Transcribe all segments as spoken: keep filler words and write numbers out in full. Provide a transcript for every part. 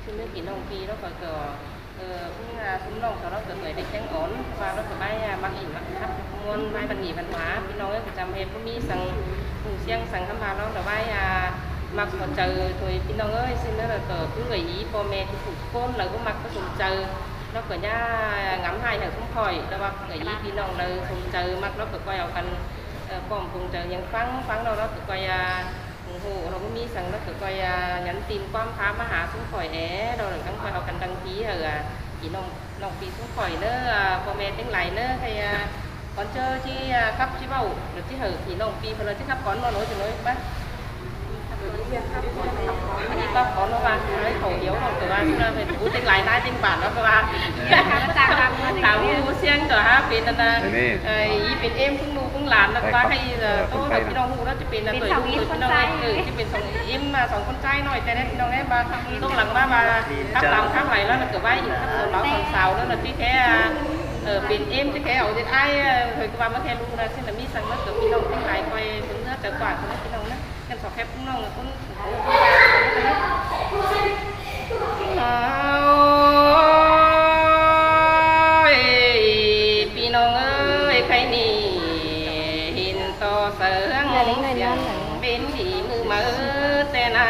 ꞌSịn ꞌnớ ꞌpi ꞌnọng ꞌpi ꞌnọng ꞌcọ, ꞌcọ, ꞌpứng, ꞌsúm ꞌnọng ꞌcọ ꞌnọng ꞌcọ ꞌcọ đảy kéng ón, ꞌva ꞌnọng ꞌcọ bái, ꞌmặc ỉn ꞌmặc khắp ꞌmuôn bái văn nghệ văn hóa, ꞌpi ꞌnọng ꞌcọ chăm ꞌhế ꞌmí săng ꞌhụ ꞌsiếng săng ꞌcắm ꞌva ꞌnọng ꞌcọ bái, ꞌmặc ꞌcọ chaư thôi ꞌpi ꞌnọng ơi. ꞌSịn ꞌnớ ꞌcọ ꞌpứng ꞌgới ꞌí ꞌpo ꞌme ꞌchu phủ ꞌcốn ꞌnớ ꞌcọ ꞌmặc ꞌcọ sôm chaư, ꞌnọng ꞌcọ ꞌnhá ngắm ꞌhại hảư ꞌsúm khỏi, ꞌtẹ ꞌva ꞌgới ꞌí ꞌpi ꞌnọng ꞌnớ sôm chaư ꞌmặc ꞌnọng ꞌcọ ꞌcoi au căn, ꞌpọm công chaư ꞌnhắng ꞌphắng ꞌphắng ꞌnọng ꞌcọ ꞌcoi, ꞌhụ ꞌnọng ꞌmí săng ꞌnọng ꞌcọ ꞌcoi, nhắn tin ꞌquám phák ꞌmá ha ꞌsúm khỏi é, ꞌnọng ꞌcọ ꞌcoi au căn đăng ký hảư, ꞌpi ꞌnọng ꞌpi ꞌsúm khỏi ꞌnớ, ꞌpo ꞌme ꞌtếng lai ꞌnớ, khay, ꞌcốn ꞌchớ ꞌchí, khắp ꞌchí ꞌvạu, ꞌlẹo ꞌchí hảư ꞌpi ꞌnọng ꞌpi ꞌpưa ꞌchí khắp ꞌcốn ꞌnọng ꞌnớ ꞌchí ꞌnớ bá. ꞌCọ ꞌcọ ꞌnọng ꞌva, ꞌcọ ꞌcọ hiếu ꞌnọng ꞌcọ ꞌva, ꞌchí ꞌva ꞌpứng ꞌtếng lai ꞌnái ꞌtếng bản ꞌnọng ꞌcọ ꞌva. Tả ꞌhụ ꞌsiếng ꞌcọ hák pên ꞌnặn, ꞌí pên ꞌếm ꞌpứng ꞌlụk ꞌpứng lan ꞌnọng ꞌcọ ꞌva khay, ꞌtố ꞌpi ꞌnọng ꞌhụ ꞌnọng ꞌchí pên ꞌnặn ꞌtoi ꞌhụ ꞌpi ꞌnọng, ꞌchí pên song ꞌếm, song ꞌcốn ꞌchái ꞌnọi ꞌtẹ ꞌnị ꞌpi ꞌnọng ꞌnị ꞌva, ꞌtố lăng ꞌva, ꞌva, khắp lăng khắp lai ꞌnớ ꞌcọ ꞌva ỉn khắp sổ báo sổ sáo ꞌnớ ꞌchí khay, pên ꞌếm ꞌchí khay au ꞌdệt ải, thôi ꞌcọ ꞌva ꞌmá khay ꞌlụk ꞌnặn ꞌsịn ꞌnớ ꞌmí săng ꞌnớ ꞌcọ ꞌpi ꞌnọng ꞌtếng lai ꞌcoi, sung ꞌnớ chaư quảng ꞌnớ ꞌpi ꞌnọng ꞌnớ. Căn sọ khép ꞌpứng ꞌnọng ꞌcốn, ôi, ꞌpi ꞌnọng ơi, khay ꞌnị hên ꞌto saư hăng siêng bến đi ꞌmự máư ꞌtẹ ꞌna.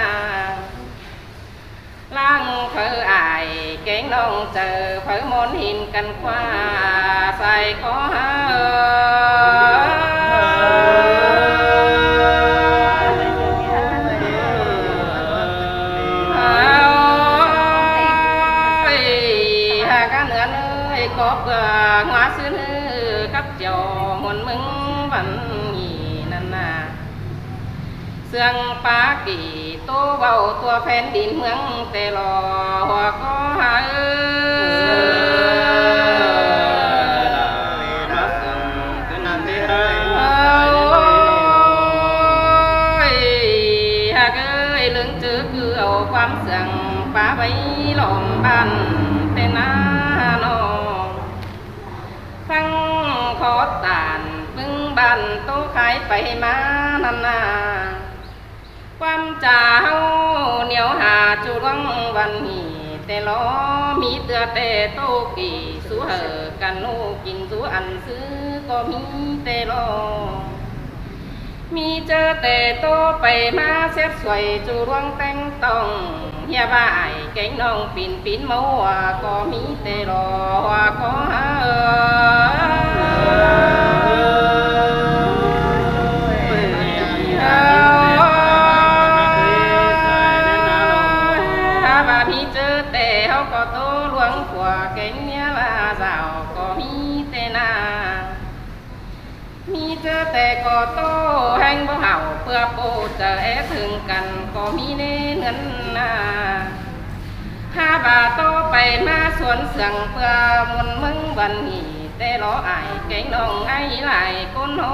Lăng phaư ải kéng ꞌnọng chaư phaư ꞌmôn hên căn ꞌquá sai khó hao. Ôi, hák ꞌnớ ꞌnới ꞌcọ ꞌpưa ꞌnhua ꞌsứ ꞌnứ khắp chiêu ꞌmuôn ꞌmướng văn nghệ ꞌnặn ꞌna. Sương pá kỉ ꞌtố ꞌvạu tua phén đin ꞌmướng ꞌtẹ lo hua khó hao. Ôi, hák ơi, ꞌlớng ꞌchớ ꞌcứ au ꞌquám sương pá vảy lom bản ꞌtẹ ꞌna ꞌnọ. Phắng khó tản ꞌpứng bản ꞌtố khai pay ꞌmá ꞌnặn ꞌna. ꞌQuám cha ꞌháu ꞌnéo ha ꞌchu ꞌluống văn nghệ ꞌtẹ lo, ꞌmí ꞌtưa ꞌtẹ ꞌtố kỉ sú hảư căn ꞌnụ kin sú ăn ꞌsứ ꞌcọ ꞌmí ꞌtẹ lo. ꞌMí ꞌchớ ꞌtẹ ꞌtố pay ꞌmá sét suối ꞌchu ꞌluống téng tỏng, ꞌhiạk ꞌva ải kéng ꞌnọng pin pin ꞌmáu ꞌcọ ꞌmí ꞌtẹ lo hua khó hao. ꞌHá ꞌva ꞌmí ꞌchớ ꞌtẹ ꞌháu ꞌcọ ꞌtố ꞌluống phua kéng ꞌnéo ꞌva dảo ꞌcọ ꞌmí ꞌtẹ ꞌna. ꞌMí ꞌchớ ꞌtẹ ꞌcọ ꞌtố ꞌhéng báu hảo ꞌpưa ꞌpộ chaư é thưng căn ꞌcọ ꞌmí ꞌnê ꞌnươn ꞌna. ꞌHá ꞌva ꞌtố pay ꞌmá suôn sương ꞌpưa ꞌmuôn ꞌmướng văn nghệ ꞌtẹ lo ải kéng ꞌnọng ải lai ꞌcốn ꞌnọ.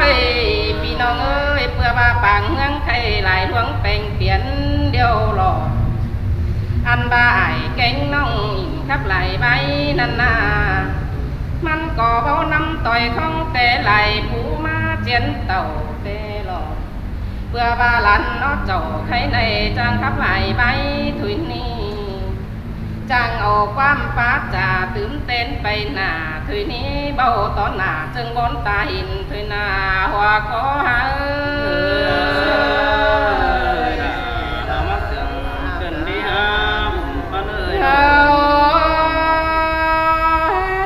Ôi, ꞌpi ꞌnọng ơi, ꞌpưa ꞌva pang ꞌmướng khay lai ꞌluống peng piến điêu lo. Ăn ꞌva ải kéng ꞌnọng ỉn khắp lai bái ꞌnặn ꞌna. ꞌMắn ꞌcọ báu ꞌnăm ꞌtoi khong ꞌtẹ lai phú ꞌmá chiến tảu ꞌtẹ lo. ꞌPưa ꞌva lăn ꞌnọ chảu khay ꞌnị chắng khắp lai bái thôi ꞌnị. Chắng au ꞌquám pák cha tứm tén pay nả thôi ꞌnị, báu tó nả ꞌchương bón ta hên thôi nả hua khó hao.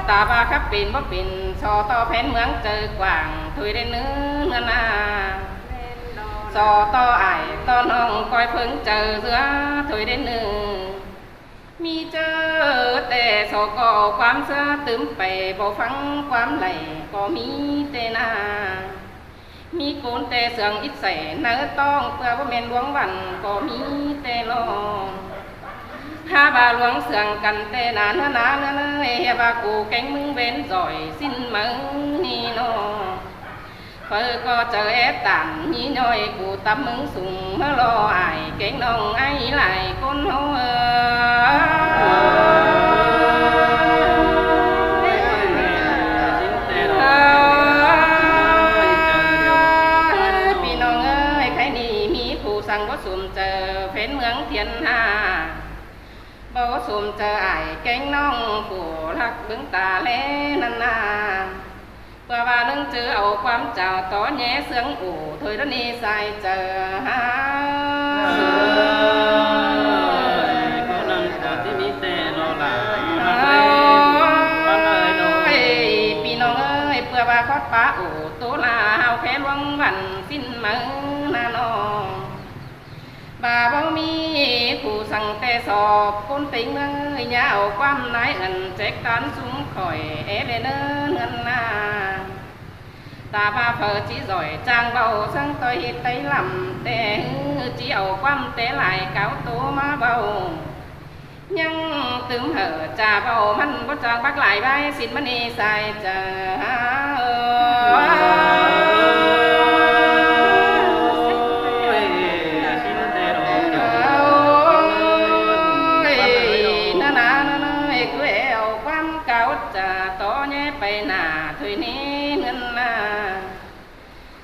Ta ꞌva khắp pên báu pên, so ꞌto phén ꞌmướng chaư quảng thôi đé ꞌnứ ꞌnươn ꞌna. So ꞌto ải ꞌto ꞌnọng ꞌcoi phớng chaư ꞌdứa thôi đé ꞌnứ. ꞌMí ꞌchớ ꞌtẹ so ꞌcọ ꞌquám ꞌsứa tứm pay báu phắng ꞌquám đảy ꞌcọ ꞌmí ꞌtẹ ꞌna. ꞌMí ꞌcốn ꞌtẹ sương ít sảy nớ ꞌtong ꞌpưa báu ꞌmen ꞌluống văn ꞌcọ ꞌmí ꞌtẹ lo. ꞌHá ꞌva ꞌluống sương căn ꞌtẹ ꞌna ꞌnớ ꞌna ꞌnớ ꞌnớ, ꞌhê ꞌva cu kéng ꞌmướng ꞌvến dỏi ꞌsịn máư ꞌnị ꞌnọ. Phaư ꞌcọ chaư é tản ꞌnị ꞌnọi cu tắm ꞌmướng sung ꞌmá lo ải kéng ꞌnọng ải lai ꞌcốn ꞌnọ. Sôm chaư ải kéng ꞌnọng phủ ꞌlặc ꞌpứng ta ꞌlế ꞌnặn ꞌna. ꞌPưa ꞌva ꞌnưng ꞌchư au ꞌquám chảu tó ꞌnhé ꞌsướng ổ thôi đó ꞌnị sai chaư ha. Ôi, ꞌpi ꞌnọng ơi, ꞌpưa ꞌva khót pá ổ tố la ꞌhao khé ꞌluống vẳn ꞌsịn máư ꞌna ꞌnọng. ꞌVa báu ꞌmí phủ săng ꞌtẹ sop ꞌcốn têng ꞌmướng ꞌnhá au ꞌquám nái ꞌnặn chếc ꞌtán sung khỏi é ꞌlế ꞌnớ ꞌnươn ꞌna. Ta ꞌva phaư ꞌchí dỏi chang báu săng ꞌtoi ꞌhịt ꞌtay lăm ꞌtẹ ꞌhứ ꞌchí au ꞌquám ꞌtẹ lai cáo tố ꞌmá báu. ꞌNhắng tứm hảư cha báu ꞌmắn báu chang bác lai bái ꞌsịn ꞌmắn ꞌnị sai chaư. Ôi, ꞌnớ ꞌna ꞌnớ ꞌna ꞌnớ, ꞌcứ é au ꞌquám cáo cha tó ꞌnhé pay nả thôi ꞌnị ꞌnươn ꞌna.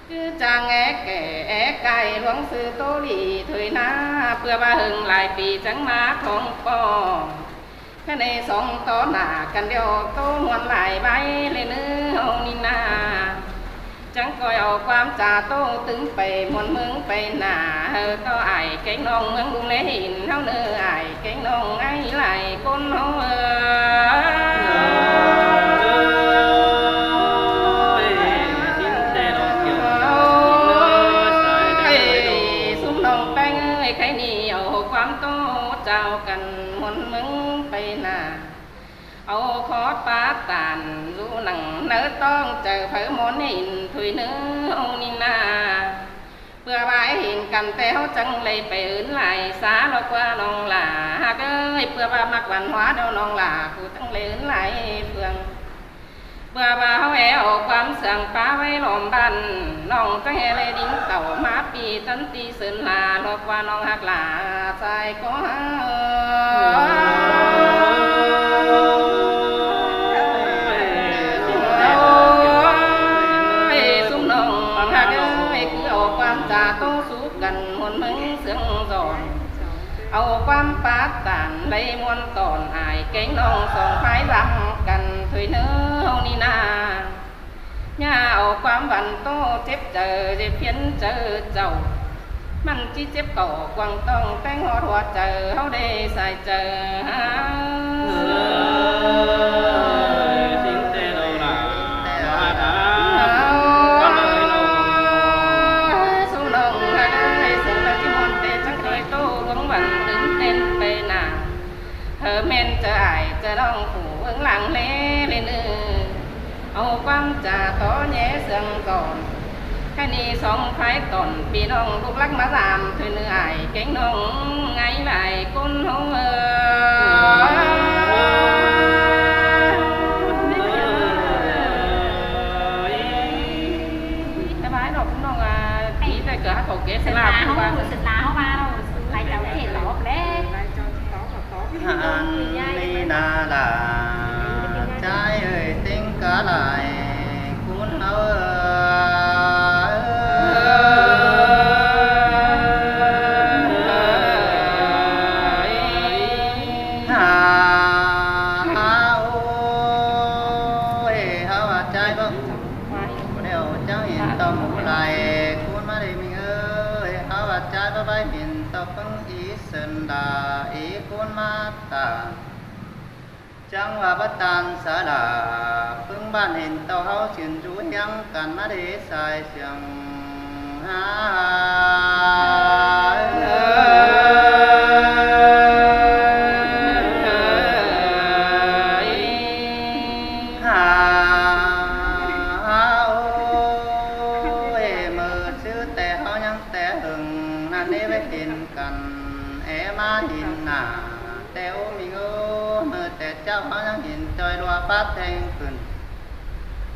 ꞌCứ chang é kẻ é cai ꞌluống sư ꞌtố đi thôi ꞌna, ꞌpưa ꞌva hưng lai pi chắng ꞌmá khong ꞌpo. ꞌKhạy ꞌnị song tó nả căn điêu ꞌtố muôn lai bái ꞌlế ꞌnớ ꞌhụ ꞌnị ꞌna. Chắng ꞌcoi au ꞌquám cha ꞌtố tứm pay muôn ꞌmướng pay nả, hảư tó ải kéng ꞌnọng ꞌmướng ꞌlum ꞌlế ꞌhịn ꞌháu ꞌnớ ải kéng ꞌnọng ải lai ꞌcốn ꞌháu ơi. Ôi, ꞌsúm ꞌnọng ꞌpéng ơi, ꞌkhạy ꞌnị au ꞌquám ꞌtố chảu căn muôn ꞌmướng pay nả. Au khót pá tản dú nẳng ꞌnớ ꞌtóng chaư phaư môn ꞌhịn thôi ꞌnớ ꞌhụ ꞌnị ꞌna. ꞌPưa ꞌva é ꞌhịn căn ꞌtẹ ꞌháu chắng ꞌlế pay ứn lai sa ꞌlọ ꞌquá ꞌnọng lả ꞌhặc ơi, ꞌpưa ꞌva ꞌmặc văn hóa ꞌnọng lả phủ chắng ꞌlế ứn lai phường. ꞌPưa ꞌva ꞌháu é au ꞌquám sương pá ꞌvạy lom bản ꞌnọng chắng é ꞌlế đin tảu ꞌmá pi tắn ti sưn la ꞌlọ ꞌquá ꞌnọng ꞌhặc lả sai ꞌcọ ha. Ôi, ꞌsúm ꞌnọng ꞌhặc ơi, ꞌcứ au ꞌquám cha ꞌtố sú căn muôn ꞌmướng sương dọn. Au ꞌquám pá tản ꞌlế muôn tỏn ải kéng ꞌnọng song phái dăm căn thôi ꞌnớ ꞌhụ ꞌnị ꞌna. ꞌNhá au ꞌquám văn ꞌtố chếp chaư ꞌdệt phiến chaư chảu. ꞌMắn ꞌchí chếp cảu quảng tong ꞌtếng ꞌhọt ꞌhua chaư ꞌháu đé sai chaư. ꞌSúm ꞌnọng ꞌhặc ơi, sương ꞌva ꞌchí muôn ꞌtẹ chắng ꞌcoi ꞌtố ꞌluống văn tứm tên pay nả. Hảư ꞌmen chaư ải chaư ꞌnọng phủ ꞌhướng lăng ꞌlế ꞌlế ꞌnớ. Au ꞌquám cha tó ꞌnhé sương dọn. ꞌKhạy ꞌnị song phái tỏn pi ꞌnọng luk lắc ꞌmá dăm thôi ꞌnớ ải kéng ꞌnọng ải lai ꞌcốn ꞌháu ơi. Bái bái ꞌnọng ꞌcốn ꞌnọng à, tí ꞌtẹ ꞌcọ hák khảu ké sên la ꞌhụ ꞌva. Sên la ꞌhụ ꞌva ꞌnọng lai chảu ꞌchế tó ꞌlế. Hăn ꞌnị ꞌna lả, ꞌchái ơi, ꞌtếng cá lai ꞌcốn ꞌháu ơi. Hăn, hăn, ôi, ꞌháu ꞌva ꞌchái báu. Phủ điêu chắng hên ꞌtọ mú lai ꞌcốn ꞌmá đê ꞌmí ơi, ꞌháu ꞌva ꞌchái báu bái hên ꞌtọ ꞌpứng í sên la í ꞌcốn ꞌmá tả. Chắng ꞌva báu ꞌtan sa lả, ꞌpứng ꞌvạn hên ꞌtọ ꞌháu sưn dú ꞌhiếng căn ꞌmá đê sai siêng. Hăn, hăn, hăn, ôi, ꞌmự ꞌsứ ꞌtẹ ꞌháu ꞌnhắng ꞌtẹ hưng ꞌnặn ꞌnị báu hên căn, é ꞌmá hên nả. ꞌTẹ ꞌmí ꞌngớ, ꞌmự ꞌtẹ ꞌchạu ꞌháu ꞌnhắng hên ꞌchoi ꞌlua pát teng khửn.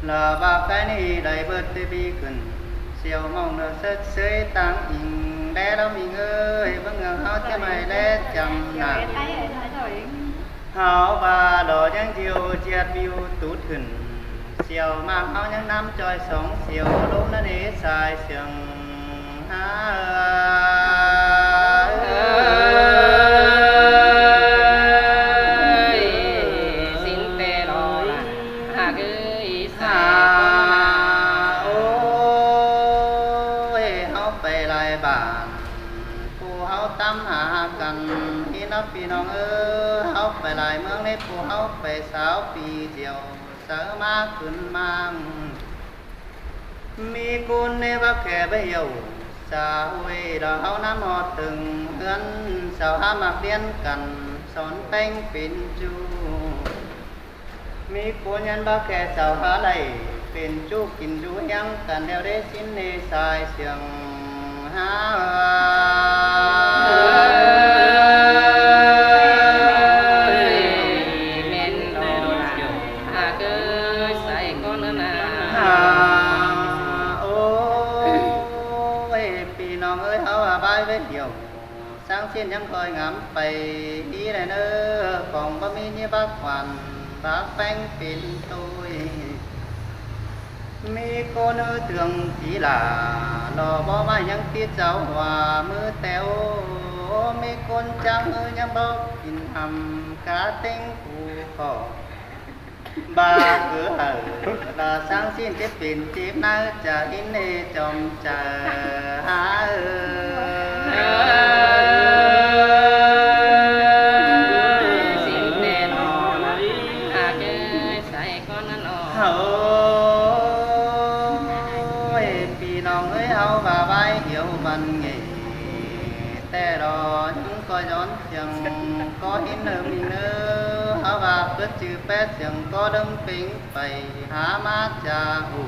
Lỏ ꞌva ꞌkhạy ꞌnị đảy bươn ti pi khửn, siêu mong lỏ sớt sới tang inh đé ꞌló ꞌmí ꞌngớ, báu ngươn ꞌháu ꞌchí ꞌmạy đé chăm nả. ꞌHáu ꞌva lỏ ꞌnhắng ꞌdiu ꞌdệt ꞌviu tút khửn, siêu ꞌmá ꞌháu ꞌnhắng ꞌnăm ꞌchoi song siêu ꞌlốm ꞌnặn ế sai siêng. Hăn, ꞌHáu pay lai ꞌmướng ꞌnị, phủ ꞌháu pay sáo pi ꞌdiu, sáư ꞌmá khửn ꞌmáng. ꞌMí ꞌcốn ꞌnị báu khe báu ꞌhiu sa hui, lo ꞌháu ꞌnắm ꞌhọt tưng ꞌhướn, sau hák ꞌmặc ꞌliến căn, son ꞌpéng pên ꞌchu. ꞌMí ꞌcốn ꞌnhắng báu khe sau hák đảy pên ꞌchu, kin dú ꞌhiếng căn ꞌlẹo đé ꞌsịn ꞌnị sai siêng. Hák ꞌmen lo ꞌlạ, hák ới sai ꞌcốn ꞌnặn ꞌnạ. Hák ới ꞌpi ꞌnọng ới, ꞌháu a bái bết ꞌdiu. Sáng ꞌsịn ꞌnhắng ꞌcoi ngắm pay ꞌnị đảy ꞌnớ, khong báu ꞌmí ꞌnị bác khoản, bác ꞌpéng pên ꞌtội. ꞌMí ꞌcốn ꞌnớ tương tí lả, lo báu ꞌmá ꞌnhắng tí sau hua ꞌmứ ꞌtẹo. ꞌMí ꞌcốn chắng ꞌnớ ꞌnhắng báu kin hăm cá ꞌtếng phủ khỏ. ꞌVa cứ hảư, lo sáng ꞌsịn chếp pên chếp ꞌnớ, chả ꞌhịn ꞌnê chom chả hák ới. ꞌSịn ꞌtẹ lo ꞌlạ, hák ới sai ꞌcốn ꞌnặn ꞌnọ. Hák ới ꞌpi ꞌnọng ới, ꞌháu ꞌva bái ꞌdiu băn ꞌnị ꞌtẹ lo ꞌnhắng ꞌcoi dón siêng, ꞌcọ ꞌhịn ꞌnớ ꞌmí ꞌnớ, ꞌháu ꞌva bớt ꞌchư pét siêng ꞌcọ đơm pêng pay hák ꞌmá chả ꞌhụ.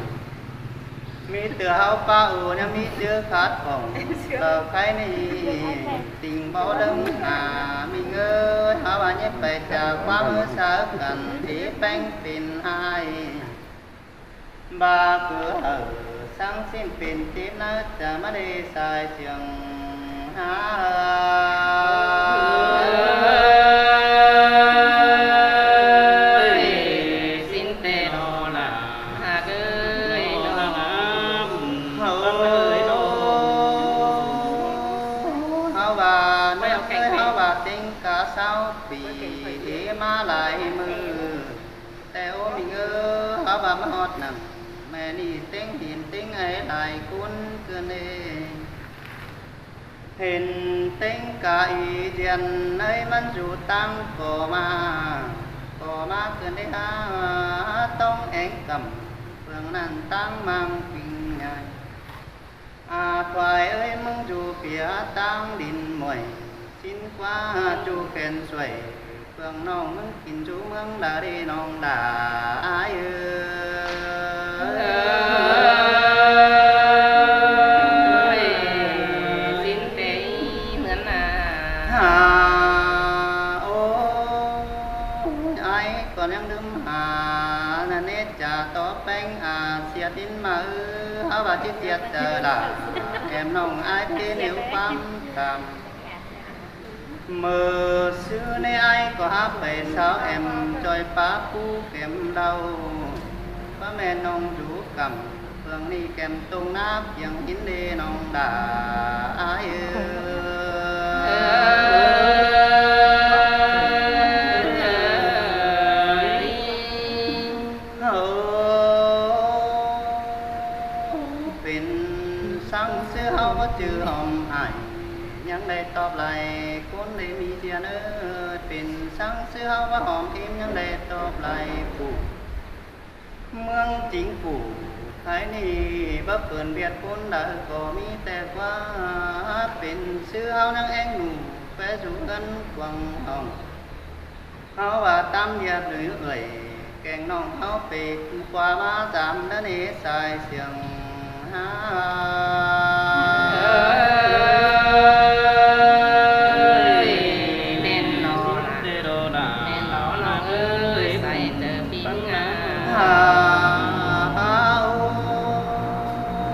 ꞌMí ꞌtưa ꞌháu pá ꞌhụ ꞌnhắng ꞌmí ꞌchớ khát khỏng, lo khay ꞌnị tinh báu đơm nả ꞌmí ꞌngới, ꞌháu ꞌva ꞌnhắng pay chả ꞌquám ꞌmứ sáư căn, ꞌhế ꞌpéng pên ải. ꞌVa cứ hảư, sáng ꞌsịn pên chếp ꞌnớ, chả ꞌmá đảy sai siêng. Hák ới ꞌsịn ꞌtẹ lo ꞌlạ, hák ới lo. Hák ới lo. ꞌHáu ꞌva ꞌnớ ới, ꞌháu ꞌva ꞌtếng cá sáo pi, ꞌhế ꞌmá lai ꞌmự. ꞌTẹ ꞌmí ꞌngới, ꞌháu ꞌva ꞌmá ꞌhọt nẳng ꞌmẹ ꞌnị ꞌtếng, hên ꞌtếng ải lai ꞌcốn ꞌcứa ꞌnị. Hên ꞌtếng cá ꞌi ꞌdiến ải ꞌmắn dú ꞌtáng ꞌcọ ꞌmá, ꞌcọ ꞌmá ꞌcứa ꞌnị hák tóng eng căm, ꞌpương ꞌnặn ꞌtáng ꞌmáng ꞌpính ꞌnhại. A Thoái ới, ꞌmướng dú ꞌpía ꞌtáng đin muối, ꞌsịn ꞌquá ꞌchu khen suối, ꞌpương ꞌnọng ꞌmướng kin dú ꞌmướng đa đi ꞌnọng đa ải ới. ꞌSịn ꞌtẹ ꞌhướn ꞌnạ. Hák ới, ải ꞌcọ ꞌnhắng đưm hák ꞌnặn ꞌnê, chả tó ꞌpéng a sia tin ꞌmá ới, ꞌháu ꞌva ꞌchí sia chả lả, ẻm ꞌnọng ải ꞌtê ꞌnéo ꞌquám tham. ꞌMự ꞌsứ ꞌnê ải ꞌcọ hák pay sáo ẻm ꞌchoi pá pú kẻm đau, ꞌpá ꞌmen ꞌnọng dú căm, ꞌpương ꞌnị kẻm tông ꞌnạp kiêng ꞌhịn đê ꞌnọng đa ải ới. Hák ới, pên sáng ꞌsứ ꞌháu ꞌchư Hom Ải, ꞌnhắng đảy tóp lai ꞌcốn đảy ꞌmí ꞌdiến ới, pên sáng ꞌsứ ꞌháu ꞌva Hom Im, ꞌnhắng đảy tóp lai phủ. ꞌMướng chính phủ Thái ꞌnị báu pưn ꞌviạk ꞌcốn đaư ꞌcọ ꞌmí, ꞌtẹ ꞌquá pên ꞌsứ ꞌháu ꞌnhắng eng nủ, pé dú ꞌhướn quảng hỏng. ꞌHáu ꞌva ꞌtám ꞌviạk ꞌlưới ꞌlới, keng ꞌnọng ꞌháu pên ꞌquá ꞌmá dăm ꞌnớ ꞌnê sai siêng. Hák ới, ꞌmen lo ꞌlạ, ꞌmen lo ꞌnọng ới, sai ꞌtẹ ꞌpính ꞌnạ. Hák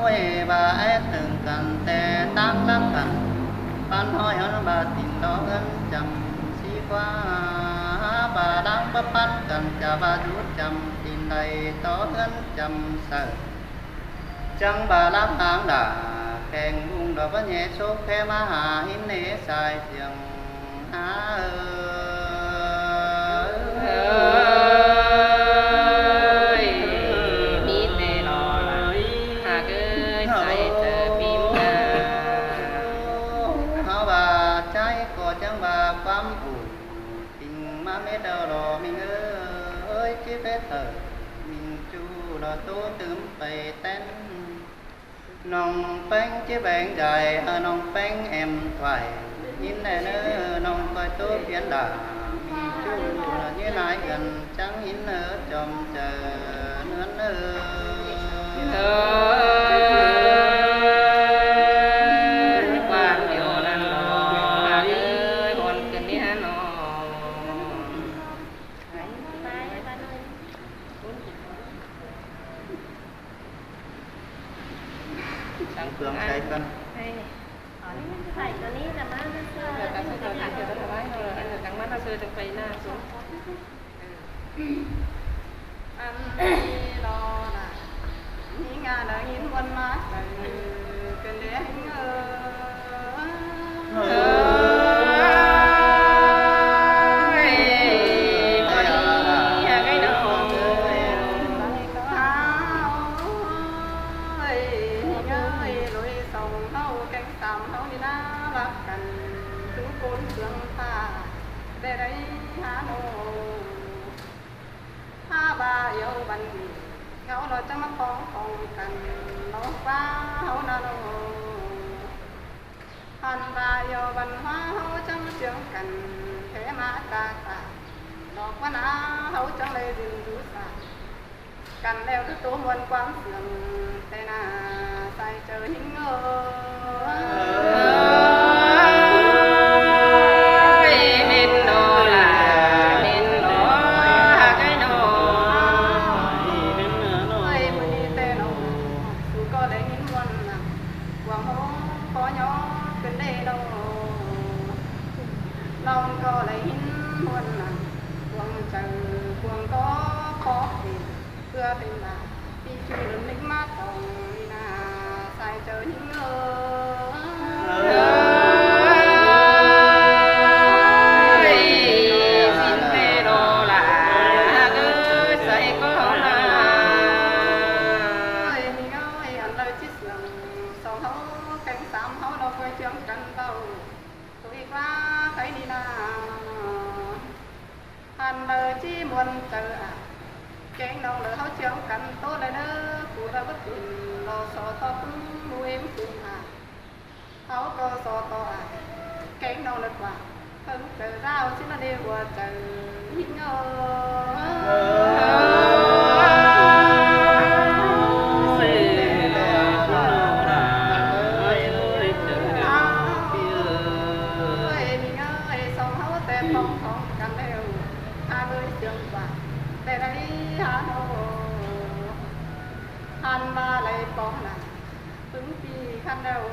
ới, ꞌva é tưng căn ꞌtẹ ꞌtáng lắc căn, ꞌpắn ꞌhói ꞌhướn ꞌva tin lo ꞌhướn chăm sí ꞌquá, ꞌva lăng báu ꞌpắn căn chả ꞌva dú chăm tin đảy tó ꞌhướn chăm saư. Chắng ꞌva lăng háng đa, keng ung đỏ báu ꞌnhé sốp khe ꞌmá ha ꞌhịn ꞌnê sai siêng. Hák ới, ꞌmí ꞌtẹ lo ꞌlạ, hák ới sai ꞌtẹ ꞌpính ꞌnạ. ꞌHáu ꞌva ꞌchái ꞌcọ chắng ꞌva ꞌquám ủ Mết đaư lo ꞌminh ơi, ꞌchí phép thở, ꞌminh ꞌchu lo ꞌtố tứm pay ꞌtén. ꞌNọng ꞌpéng ꞌchí béng dai, ꞌnọng ꞌpéng êm thoải, ꞌnhính ꞌnẹ ꞌnớ, ꞌnọng ꞌcoi ꞌtố phiến đả, ꞌminh ꞌchu lo ꞌnhính lai ươn, chắng ꞌnhính ꞌnớ, chom chaư ꞌnướn ꞌnớ. Ơ, quan điêu lăn lo, ơi, hôn cơn đi hả nó. Sáng phương ăn. Sai cân. Hay. Ở đây phải có ní là má nó xưa. Là ta sẽ cho thả cho nó thoải mái thôi, ăn được trắng mắt nó xưa trong quầy na xuống. Ăn đi lo nà. Ní ngà đa ꞌnhính ꞌmuôn má sảy cơn đé hính ơ. Ơi, ơi, ơi, ơi, ơi, ơi, ơi, lối sống ꞌháu kéng sam ꞌháu ꞌnị ꞌná lắc căn, tú ꞌcốn sương ꞌphạ, đảy đảy hả ꞌnọ. Hả ꞌva yau băn ꞌnị, ꞌháu lo chắng ꞌmá khong khong căn, lo ꞌva ꞌháu ꞌnạ ꞌnọ. Hăn ꞌva yau văn hóa ꞌháu chắng ꞌchương căn, thế mà ta ta, lo văn hóa ꞌháu chắng lễ gìn giữ sa. Căn ꞌlẹo cứ tố ꞌmuôn ꞌquám sương, té na sai chaư ꞌnhính ơ. Ơi, mến lo lả, mến lo hả cái nó. Ơi, bữa đi té nó, su ꞌcọ đảy ꞌnhính ꞌmuôn nẳng, cuông ꞌháu ꞌcọ nhó cơn đê nó. Lòng ꞌcọ đảy ꞌnhính ꞌmuôn nẳng, cuông chaư, cuông ꞌcọ khó kì. Tưa pên lả, ꞌpi ꞌchu lun ꞌnịnh ꞌmá tỏng, ꞌnị na sai chaư ꞌnhính ơ. Ơi, xin phép lo lả, ơi, sai ꞌcọ na. Ơi, ꞌnị ơi, ăn đaư ꞌchí sương, song ꞌháu kéng sam ꞌháu ꞌnọ ꞌcoi ꞌchương căn ꞌvạu. Tôi ꞌva khay ꞌnị na. Hăn đaư ꞌchí ꞌmuôn chaư a. Kéng ꞌnọng đaư ꞌháu ꞌchương căn ꞌtố đaư ꞌnớ, cu đaư báu tin lo so ꞌtọ ꞌpứng ꞌmu êm ꞌpứng a. ꞌHáu ꞌcọ so ꞌtọ a. Kéng ꞌnọng đaư ꞌquá. ꞌPứng chaư dao ꞌchí ꞌnị ꞌhua chaư ꞌnhính ơ. Ơi, ꞌnị ơi, song ꞌháu té pong khong căn ꞌlẹo. Hả ꞌlới ꞌchương ꞌquá, té đảy hả ꞌnọ. Hăn ꞌva đảy pong nẳng, ꞌpứng ꞌpi căn ꞌlẹo.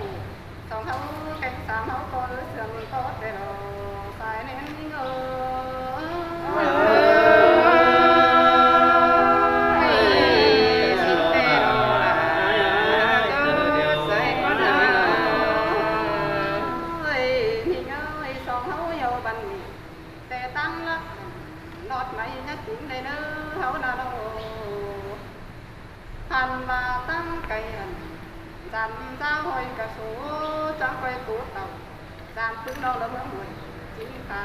Song ꞌháu kéng sam ꞌháu ꞌcọ ꞌlới ꞌchương ꞌcọ té lo sai ꞌnén ꞌnhính ơ. Ơi, ꞌnhính ơi, song ꞌháu yau băn ꞌnị. Té ꞌtáng lắc, ꞌnọt máư nhắc ꞌtếng đảy ꞌnớ ꞌháu ꞌnạ ꞌnọ. Hăn ꞌva ꞌtáng cay ăn, dăm dao ꞌhọi cá sô, chắng quay tố tảu, dăm ꞌpứng ꞌnọng đaư ꞌmướng ꞌmuôn, ꞌchí pha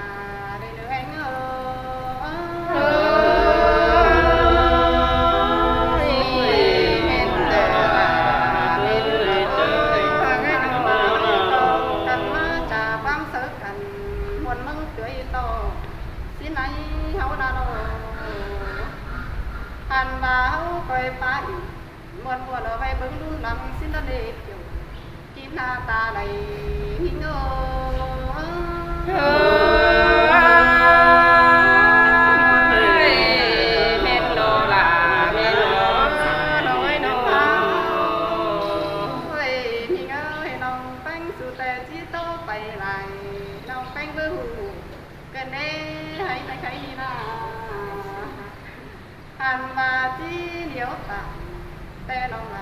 đảy ꞌnớ ꞌhéng ơ. Ơi, mến ꞌtẹ, mến ꞌtẹ, căn ꞌmá chả ꞌquám sáư căn, ꞌmuôn ꞌmướng tưới ꞌtọ, ꞌsịn ꞌnị ꞌháu ꞌnạ ꞌnọ. Hăn ꞌva ꞌháu quay pá ị, ꞌmuôn ꞌmuôn ꞌnọ ꞌvạy bớng ꞌlum lăm ꞌsịn ꞌnị đảy kiêu. Kim ꞌna ta đảy ꞌnhính ơ. Ơi, mến lo lả, mến lo lả, ơi, ꞌnọng ꞌpéng su té ꞌchí ꞌtố pay lai, ꞌnọng ꞌpéng báu ꞌhụ. Căn đé hảư ꞌnị khay ꞌnị ꞌnạ. Hăn ꞌva ꞌchí ꞌnéo ta, té ꞌnọng ꞌlạ,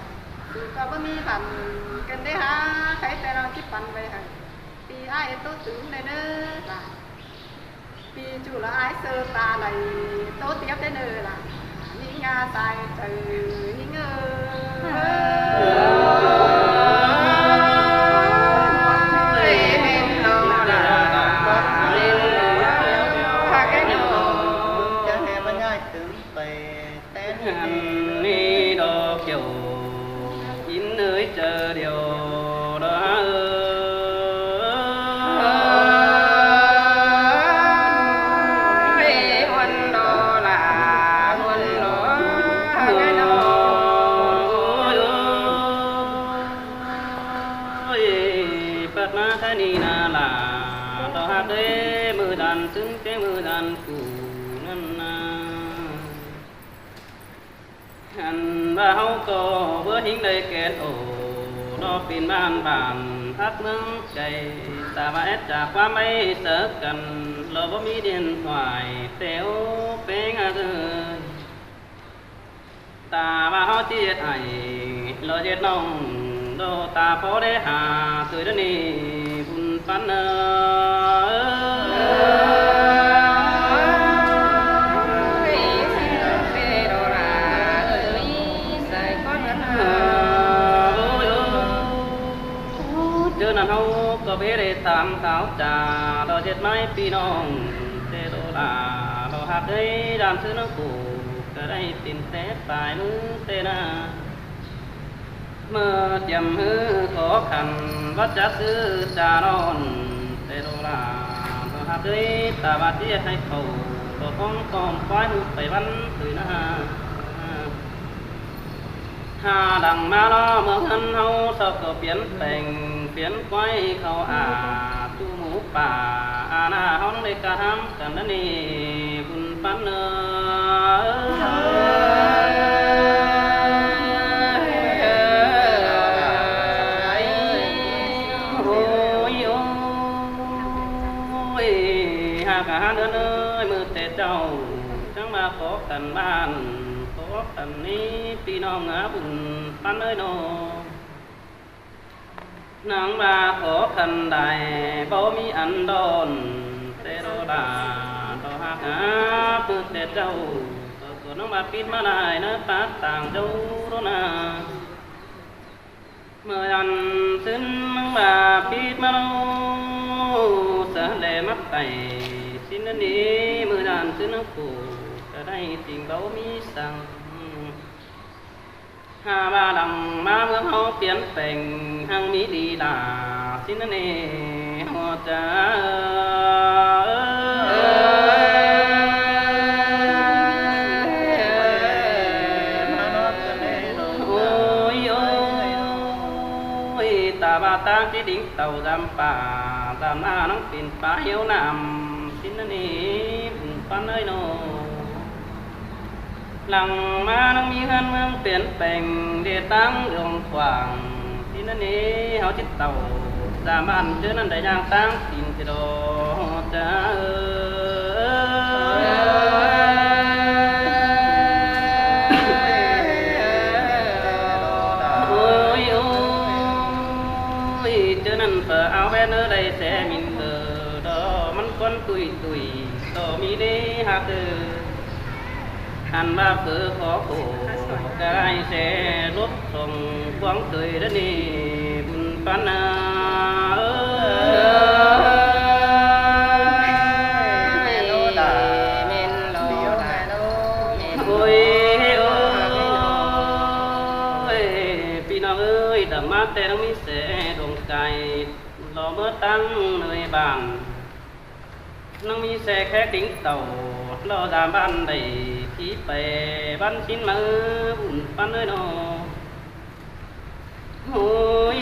su ꞌcọ báu ꞌmí păn, căn đé hả khay té ꞌnọng ꞌchí păn ꞌvạy hảư. ꞌPi ải ꞌtố tứm đảy ꞌnớ ꞌlạ. ꞌPi ꞌchu ꞌlạ ải sáư ta đảy ꞌtố tiếp đảy ꞌnớ ꞌlạ. ꞌNhính ꞌnhá sai chaư ꞌnhính ơ. Ăn ni đó kiêu, in ơi chớ điều đó. Ơi, huân đó là huân đó. Ơi, bát má thái ni na là đó hát đấy, mưa đàn xứng cái mưa đàn cũ ngăn na. Ăn ba hâu có bữa hính đây kẹt ổ, đó pin ban bản thác mương cày, ta ba ép trả qua mấy sớ cần, lo bố mi điện thoại, têu pé ngã rơi. Ta ba hâu chi ết ai, lo ết nông, đô ta phó đế hà, tuổi đó ni, bùn phán ơi. Chớ năn hâu có bế đế tam tháo trà, lo ết máy pi nông, tê đô la, lo hạt đế, đàn sư nó phủ, cái đây tin tết, tài mứ tê na. Mưa tiệm hư khó khăn, bắt chắc sư trà non, tê đô la, lo hạt đế, ta bắt chia hai khẩu, lo phong phong quái hư phải văn, tùy na. Hà đẳng má lo mưa hân hâu, sau cầu phiến phèng, phiến quái khâu ả, tu mũ pả, à na hâu nông đê ca thám, cần đất ni, bùn phán ơi. Ôi, ôi, hà cả hà đơn ơi, mưa tê châu, chẳng mà khó khăn ban, khó khăn ni, pi nông ngã bùn phán ơi nô. Nắng ba khó khăn đài, bố mi ăn đòn, tê đô đà, đô hạc áp, tê châu, tê số nắng ba pít má đài, nơ pát tàng châu đô na. Mưa ăn xứng nắng ba pít má đô, sa lê mắt tay, xin nơ ni, mưa ăn xứng nắng phủ, ta đây tình bố mi sang. Hà ba đăng má mưa hâu phiến phèng hăng mí đi đà xin nê hô chá. Ôi, ôi, ta ba ta kí đính tàu giam pả, giam na nắng pin pá hiếu nàm xin nê bùn pán ơi nô. Lăng má nắng mi hân mương phiến phèng đê táng đường quảng. Tí năn ê háo chít tàu. Giam ban chớ năn đáy nhang táng xin chít đô chá ơi. Ôi ôi, chớ năn phở áo bé nơ đáy xe mình bờ đó mắn con tui tui. Tô mi đê hạt ơi. Ăn ba phở khó khổ, cái ai xe lốp sông quảng trời đất nì bùn pán à. Ôi, ôi, ôi, pi nông ơi, đằng má tê nông mi xe đồng cài, lo mơ tăng nơi bàn. Nắng mi xe khé kính tàu, lo ra ban đẩy, thí pè ban chín mơ, bùn ban nơi nô. Ôi,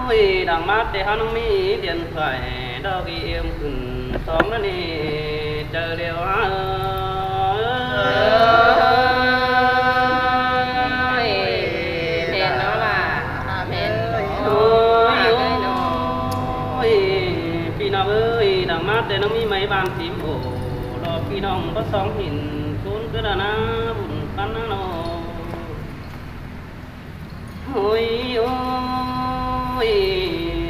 ôi, đằng mát tê háo nắng mi điện thoại, đo ghi em khửn sóng đó nì, chờ liều hả. Ôi, mệt nó là, mệt nó. Ôi, ôi, pi nông ơi, đằng mát tê nắng mi máy bàn phím ổ, lo pi nông có sóng nhìn, trốn cứ là na, bùn pắn na nô. Ôi, ôi,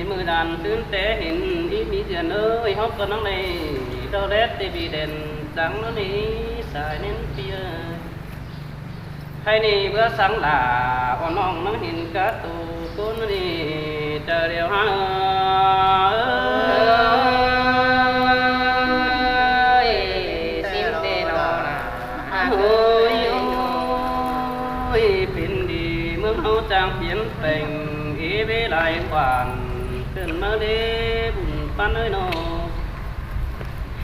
mưa đàn tưn té hình, ý mi duyên ơi, hóc con nắng này, đâu lét tê bị đèn trắng nó đi, xài nên pi ơi. Hay nì bữa sáng là ôn ong nắng hình cá tù cốn nì, trời đều hả ơi, xin tê nô nà. Chang piến peng ế bế lai quản, khửn máư đế bun păn ơi nô.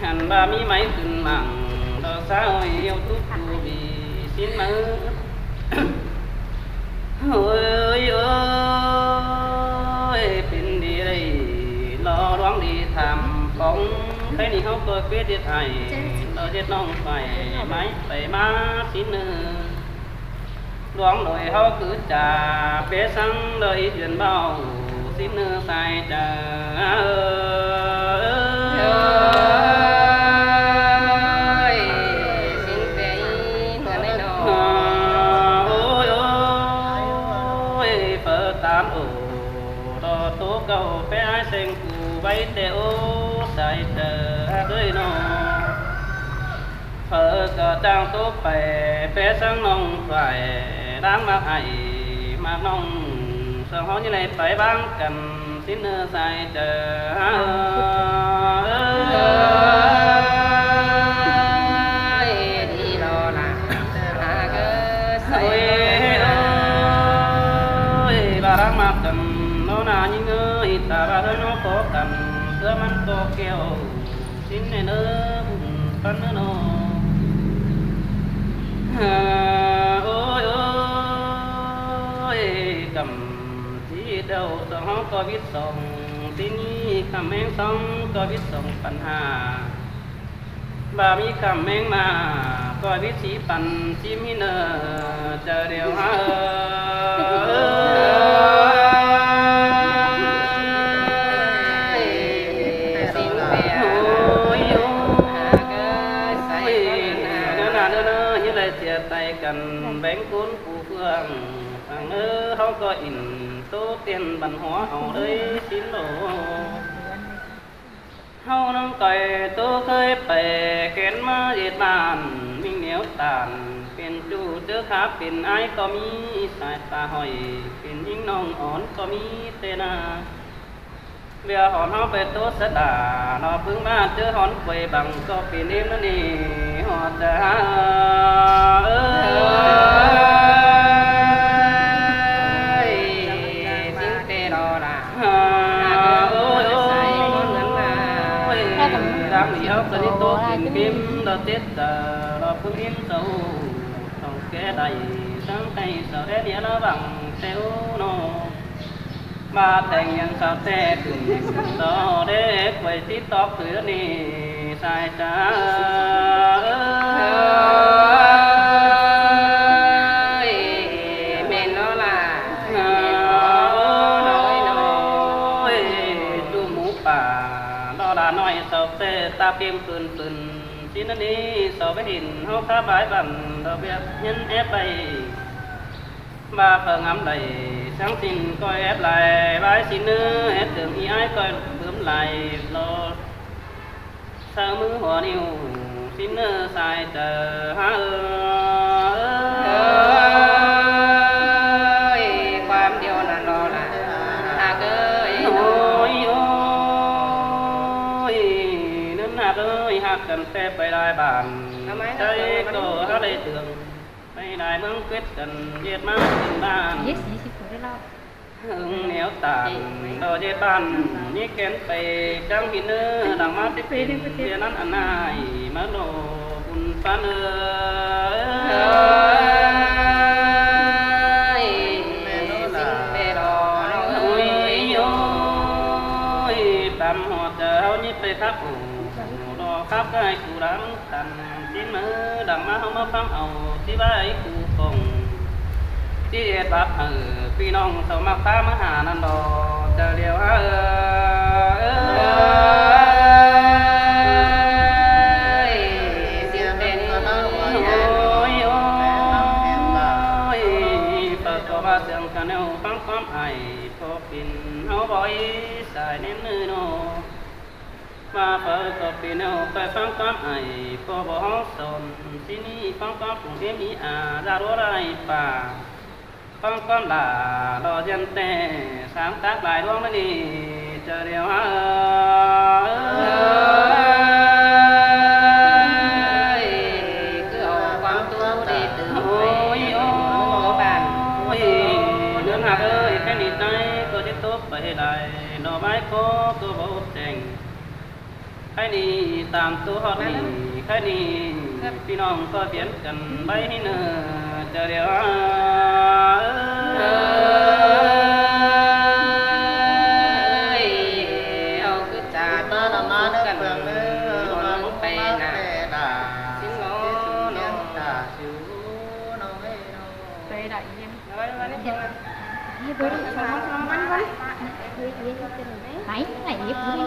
Hẳn ba mí máy khửn mẳng, đó xã hội yêu túc tù vì xin máư. Ôi ơi, pên đi đây, lo đoán đi tham phóng, cái đi hốc tôi quyết đi thầy, lo giết nông phải máy, phải má xin ơi. Luống đôi hốc cứ chả, pé săng đôi duyên bao, xin nư sai chả. Ơi, xin pé ý, mưa này nọ. Ôi, ôi, phở tán ổ, đò tố cầu pé ai sen cù bay tê ô, sai chả, ơi nọ. Phở cọ chang tố pay, pé săng nông phải, đang mạc ải, mạc nông, song hó như này phải báng cắn, xin nư sai chả. Ơi, đi lo nà, à, cơ sai. Ôi, ôi, bà đang mạc cắn, nó nà những ơi, ta bà hơi nó khó cắn, thưa mắn có kêu. Xin nê nơ bun păn nơ nô. Ôi ôi, cắm chỉ đầu song hóng có biết song, xin ý cắm hén song có biết song păn hà. Bà mi cắm hén mà, có biết sĩ păn, sĩ mi nơ, chờ điều hả. Ôi, ôi, ôi, nơ nà, nơ nơ, như lai chia tay cắn, bánh cuốn phủ phương, thằng nơ, hóng có in, tố tiền văn hóa hầu đây, xin lỗi. Hâu nâng còi tô khơi pè kén mơ dệt bàn, mình nếu tàn, pên chu chớ khá pên ai có mi, sai ta hỏi, pên những nông ón có mi tê na. Bia hòn hó bê tố sá đà, nó bướng ba chớ hòn quầy bằng có pên êm nó nì, họ chả. Ơi, xin tê lo đà. Ôi, ôi, ôi, đang đi hốc cái tô pên pên, đó tết tờ, đó bướng êm sâu, trong cái đài, sáng tay, sao đen đĩa nó bằng, theo nó. Ba thèn nhân sao tê tủn so đế quầy tít tóp thứ nì sai chả. Ơi, mên nó là, ơi, ơi, chu mú pả, nó là nói sao tê ta piêm pưn pưn, xin nó đi sao bé hình hốc khá bái bẩn, đó biết nhân ép bay. Ba phở ngắm đẩy, sáng xin coi ép lại, bái xin nư, ép tưởng y ái coi bướm lại, lo. Sao mứ hòa niu, xin nư sai tờ, há ơ. Ơi, quan điều là lo là, hạc ơi, ôi, ôi, nứn hạc ơi, hạc cần phép bay lai bản. Cháy cô há lê tường. Bay lai mướng quyết cần giết má tình bạn. Yes, yes, yes, yes, yes. Hưng néo tản, đò giết bạn, nhí kén pê, căng hít nơ, đằng má tích pê, tích pê, năn ăn ai, má lô, bùn pán ơi. Ơi, xin pê đò, ôi, ôi, tắm họ chớ, nhí pê khắp ủ, đò khắp cái cú đắng. Tăn tín mơ đẳng má hông mơ phắng ẩu, tí bái cú phông. Tí điệt bạp hử, phi nông sầu mắc phá mơ hà năn đò, chơ liêu há ơ. Ôi, ôi, ôi, Phật có ba sương cà nêu phắng phóng ải, có pin hấu bói xài nếm nơi nô. Ba phở có pin hô phải phán cám ải, có bỏ hó sòn, xin ý phán cám cùng em ý à, ra đố rai pà. Phán cám là lo dân tệ, sáng tác bài đuông nó đi, chờ điều hả ơi. Cứ ổ quán tu đi từ ôi, ôi, ôi, ôi, Có cơ báu chẻng. Khai ni tam tu hót ni, khai ni ꞌpi ꞌnọng ꞌcọ piến căn báy ꞌnị ꞌnớ, chả điêu ơi. Au cứ chả ta là má nước phường ꞌnớ, má mốc pay nả. Xin lỗi, xin lỗi. Pay đại yên. Nói, nói đi, nói. Đi, bố đi. Đấy, này, đi, bố đi.